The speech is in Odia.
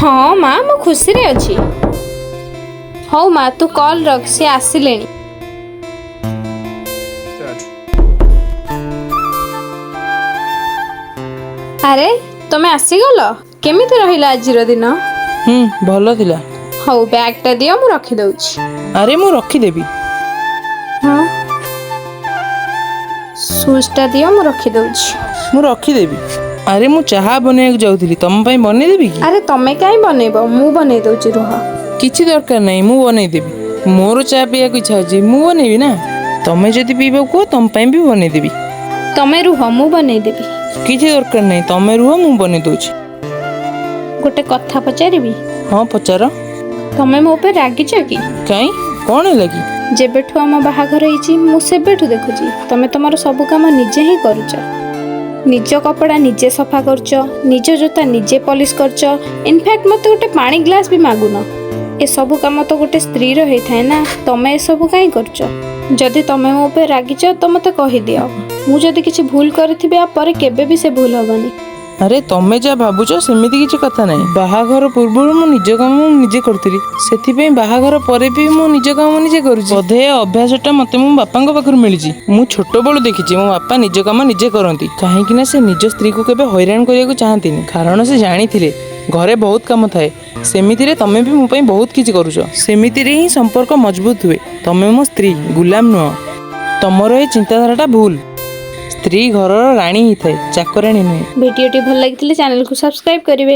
ହଁ ମା, ମୁଁ ଖୁସିରେ ଅଛି। ହଉ ମା, ତୁ କଲ୍ ରଖ, ସେ ଆସିଲେଣି। Start. ଆରେ, ତମେ ଆସିଗଲ! କେମିତି ରହିଲା ଆଜିର ଦିନ? ହୁଁ, ଭଲ ଥିଲା। ହଉ, ବ୍ୟାଗଟା ଦିଅ, ମୁଁ ରଖିଦଉଛି। ଆରେ, ମୁଁ ରଖିଦେବି। ହଁ, ସୁଜ୍ଟା ଦିଅ, ମୁଁ ରଖିଦଉଛି। ମୁଁ ରଖିଦେବି। ଆରେ, ମୁଁ ଚାହା ବନେଇବାକୁ ଯାଉଥିଲି, ତମ ପାଇଁ ବନେଇଦେବି କି? ଆରେ, ତମେ କାହିଁ ବନେଇବ? ମୁଁ ବନେଇ ଦଉଛି, ରୁହ। କିଛି ଦରକାର ନାହିଁ, ମୁଁ ବନେଇଦେବି। ମୋର ଚା ପିଇବାକୁ ଇଚ୍ଛା ଅଛି, ମୁଁ ବନେଇବି ନା। ତମେ ଯଦି ପିଇବାକୁ କୁହ, ତମ ପାଇଁ ବି ବନେଇଦେବି। ତମେ ରୁହ, ମୁଁ ବନେଇଦେବି। କିଛି ଦରକାର ନାହିଁ, ତମେ ରୁହ, ମୁଁ ବନେଇ ଦଉଛି। ଗୋଟେ କଥା ପଚାରିବି? ହଁ, ପଚାର। ତମେ ମୋ ଉପରେ ରାଗିଛ କି? କାଇଁ, କ'ଣ ହେଲା କି? ଯେବେଠୁ ଆମ ବାହାଘର ହେଇଛି, ମୁଁ ସେବେଠୁ ଦେଖୁଛି ତମେ ତମର ସବୁ କାମ ନିଜେ ହିଁ କରୁଛ। ନିଜ କପଡ଼ା ନିଜେ ସଫା କରୁଛ, ନିଜ ଜୋତା ନିଜେ ପଲିସ୍ କରୁଛ। ଇନଫ୍ୟାକ୍ଟ ମୋତେ ଗୋଟେ ପାଣି ଗ୍ଲାସ୍ ବି ମାଗୁନ। ଏସବୁ କାମ ତ ଗୋଟେ ସ୍ତ୍ରୀର ହେଇଥାଏ ନା, ତମେ ଏସବୁ କାହିଁ କରୁଛ? ଯଦି ତମେ ମୋ ଉପରେ ରାଗିଛ ତ ମୋତେ କହିଦିଅ। ମୁଁ ଯଦି କିଛି ଭୁଲ କରିଥିବି, ଆ ପରେ କେବେ ବି ସେ ଭୁଲ ହବନି। ଆରେ, ତମେ ଯାହା ଭାବୁଛ ସେମିତି କିଛି କଥା ନାହିଁ। ବାହାଘର ପୂର୍ବରୁ ମୁଁ ନିଜ କାମ ମୁଁ ନିଜେ କରୁଥିଲି, ସେଥିପାଇଁ ବାହାଘର ପରେ ବି ମୁଁ ନିଜ କାମ ନିଜେ କରୁଛି। ବୋଧେ ଏ ଅଭ୍ୟାସଟା ମତେ ମୋ ବାପାଙ୍କ ପାଖରୁ ମିଳିଛି। ମୁଁ ଛୋଟବେଳୁ ଦେଖିଛି ମୋ ବାପା ନିଜ କାମ ନିଜେ କରନ୍ତି, କାହିଁକି ନା ସେ ନିଜ ସ୍ତ୍ରୀକୁ କେବେ ହଇରାଣ କରିବାକୁ ଚାହାନ୍ତିନି, କାରଣ ସେ ଜାଣିଥିଲେ ଘରେ ବହୁତ କାମ ଥାଏ। ସେମିତିରେ ତମେ ବି ମୋ ପାଇଁ ବହୁତ କିଛି କରୁଛ। ସେମିତିରେ ହିଁ ସମ୍ପର୍କ ମଜବୁତ ହୁଏ। ତମେ ମୋ ସ୍ତ୍ରୀ, ଗୁଲାମ ନୁହଁ। ତମର ଏ ଚିନ୍ତାଧାରାଟା ଭୁଲ। ସ୍ତ୍ରୀ ଘରର ରାଣୀ ହେଇଥାଏ, ଚାକରାଣୀ ନୁହେଁ। ଭିଡ଼ିଓଟି ଭଲ ଲାଗିଥିଲେ ଚ୍ୟାନେଲକୁ ସବସ୍କ୍ରାଇବ୍ କରିବେ।